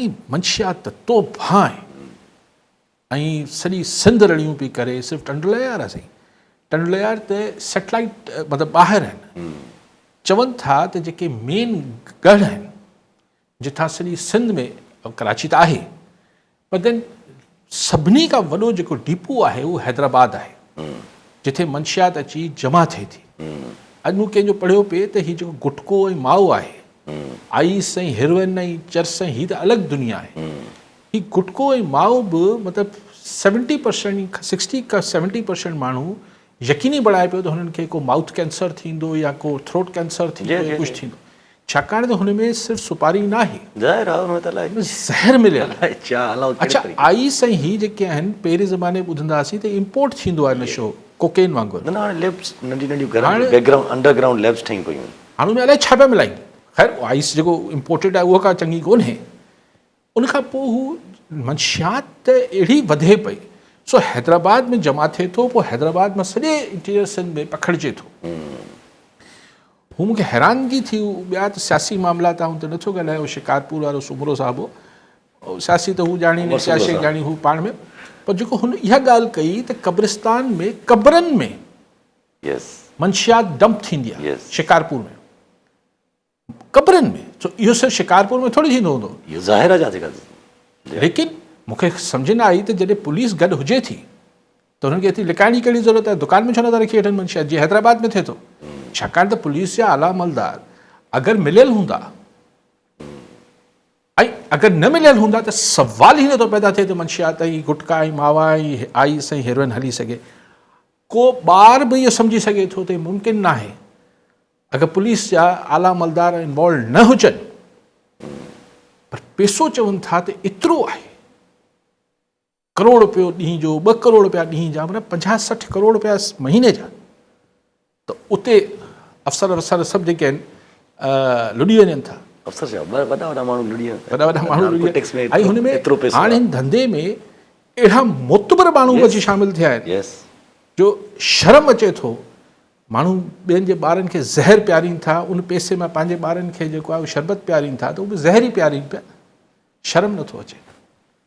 هي منشيات ته توبهه آهي ۽ سڄي سنڌ رڙيون پئي ڪري صرف ٽنڊليار آهي سائين ٽنڊليار ته سيٽلائيٽ مطلب ٻاهر آهن چون ٿا ته جيڪي مين ڳڙهه آهن جتان سڄي سنڌ ۾ ڪراچي ته آهي پر دين سڀني کان وڏو جيڪو ڊيپو آهي اهو حيدرآباد آهي جتي منشيات اچي جمع ٿئي ٿي اڄ مون ڪنهن جو پڙهيو پئي ته هي جيڪو گٽڪو ۽ مائو آهي آئيس ۽ هيروئن ۽ چرس ۽ هي ته الڳ دنيا آهي. هي گٽڪو ۽ مائو به مطلب سيونٽي پرسينٽ سڪسٽي کان سيونٽي پرسينٽ ماڻهو يقيني بڻائي پيو ته هنن کي ڪو مائوٿ ڪينسر ٿيندو يا ڪو ٿروٽ ڪينسر ٿيندو يا ڪجهه ٿيندو ڇاڪاڻ ته هن ۾ صرف سوپاري ناهي. ظاهر آهي ان ۾ ته الائي زهر مليل آهي. اڇا آئيس ۽ هي جيڪي آهن پهرين زماني ٻڌندا هئاسين ته امپورٽ ٿيندو آهي نشو ڪوڪين وانگر. نه نه هاڻي ليبس ننڍيون ننڍيون گهرن ۾ background underground labs ٺهيون پيون آهن. هاڻ ان ۾ الائي ڇا پيا ملائين. خير آئيس جيڪو امپورٽيڊ آهي اها ڪا چڱي ڪونهي. ان کان پوء هو منشيات ته اهڙي وڌي پئي سو حيدرآباد ۾ جمع ٿئي ٿو پوء حيدرآباد مان سڄي انٽيريئر سنڌ ۾ پکڙجي ٿو. هو مون کي حيرانگي ٿي ٻيا ته سياسي معاملا ته آئون ته نٿو ڳالهايان اهو شڪارپور وارو سومرو صاحب هو سياسي ته هو ڄاڻي نه ڪا شيء ڄاڻي هو پاڻ ۾ پر جيڪو هن اها ڳالهه ڪئي ته قبرستان ۾ قبرن ۾ منشيات ڊمپ ٿيندي آهي شڪارپور ۾ قبرن ۾ سو اهو صرف شڪارپور ۾ ٿوري ٿيندو هوندو. اهو ظاهر آهي جاتي ڪاٿي. ليڪن مون کي سمجهه نه آئي ته جڏهن پوليس گڏ هجي ٿي ته هنن کي ايتري لڪائڻ جي ڪهڙي ضرورت آهي دڪان ۾ ڇو نٿا رکي وٺن منشيات جيئن حيدرآباد ۾ ٿئي ٿو ڇاڪاڻ ته پوليس جا اعليٰ عملدار اگر مليل هوندا ۽ اگر نه مليل هوندا ته سوال ئي نٿو پيدا ٿئي ته منشيات ۽ گٽڪا ۽ ماوا ۽ آئيس ۽ هيروئن هلي سگهي. ڪو ٻار به اهو سمجهي سگهي ٿو ته ممڪن ناهي اگر پوليس جا اعليٰ عملدار انوالو نه هجن پر پيسو چون ٿا ته ايترو آهي ڪروڙ رپيو ڏينهن جو، ٻه ڪروڙ رپيا ڏينهن جا معنيٰ پنجاهه 60 ڪروڙ رپيا مهيني جا ته اتي افسر وفسر سڀ جيڪي آهن لڏي وڃن ٿا. افسر ڇا وڏا وڏا ماڻهو لڏي وڃن ٿا. وڏا وڏا ماڻهو لڏي وڃن ۽ هن ۾ هاڻ هن ڌنڌي ۾ اهڙا معتبر ماڻهو به اچي شامل ٿيا آهن جو شرم اچي ٿو ماڻهو ٻين جي ٻارن کي زهر پيارين ٿا ان پئسي مان پنهنجي ٻارن کي جيڪو آهي شربت پيارين ٿا ته اهو به زهر ئي پيارين پيا شرم نٿو اچي.